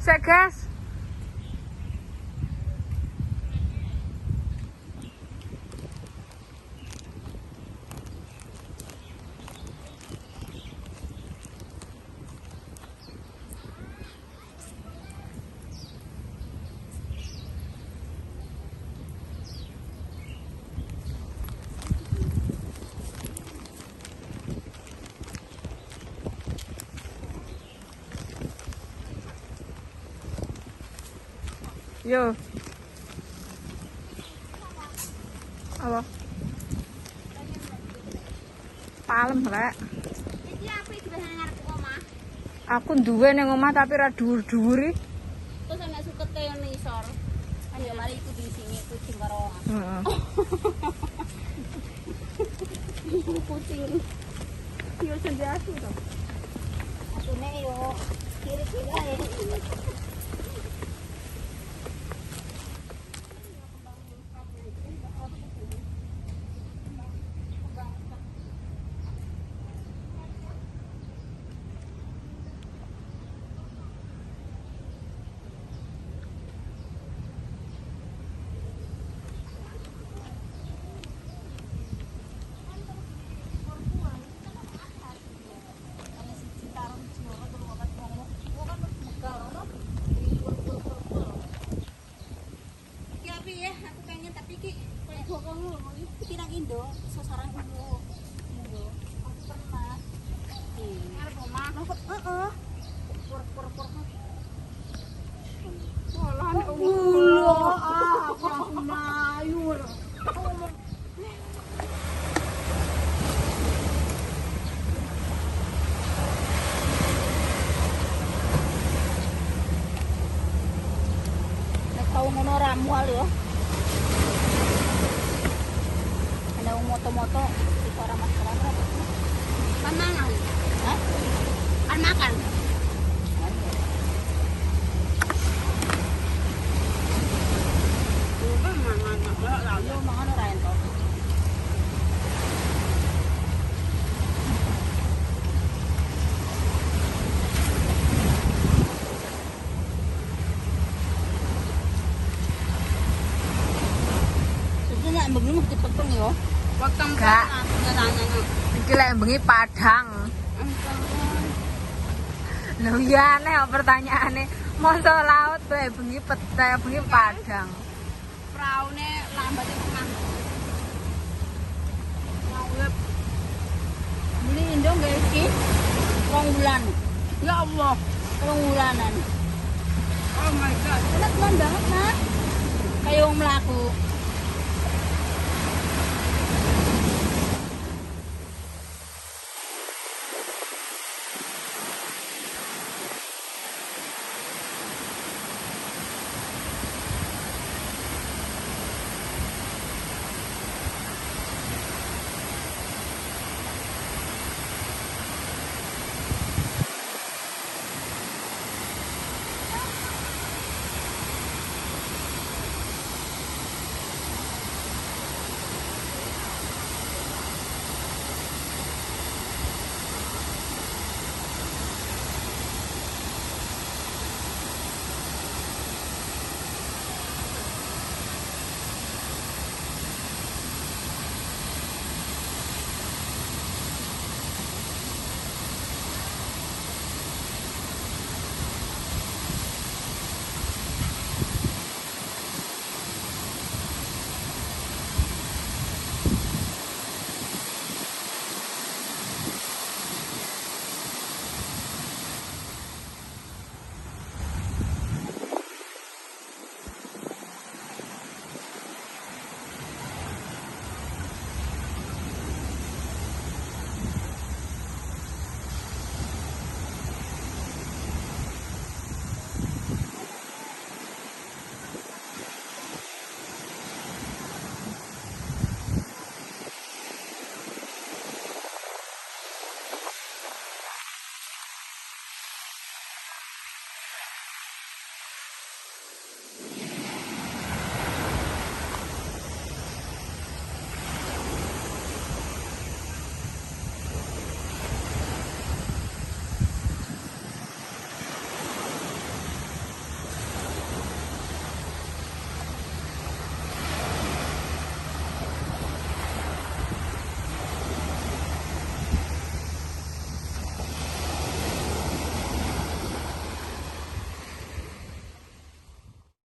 Sek, gas. Yo. Apa? Palem rek. Iki apa iki bahan ngarep omah? Aku duwe ning omah tapi ra dhuwur-dhuwur iki. Terus ana sukete yo ning isor. Kan yo mari iku diisingi kucing karo. Heeh. Kucing. Yo sendiri aku to. Asune yo kiri-kiri ae. Sasaran dulu. Indo. Aku pernah. Ngarep omah. Heeh. Pur-pur-pur. Walah nek ulo, aku langsung mlayu lho. Nek tau ngono ramual yo. Moto-moto di koran maskeran apa? Kan mangan. Hah? Kan makan. Yo mangan ora entuk. Itu nek bengi mesti peteng yo. Gak. Iki lek bengi padang. Lho iya aneh kok pertanyaane. Masa laut bae bengi peteng, bengi padang. Praune lambate tengah. Mau beli Indo nggih iki 2 bulan. Ya Allah, 2 bulanan. Oh my god. Enak banget, Mas. Kayak wong mlaku.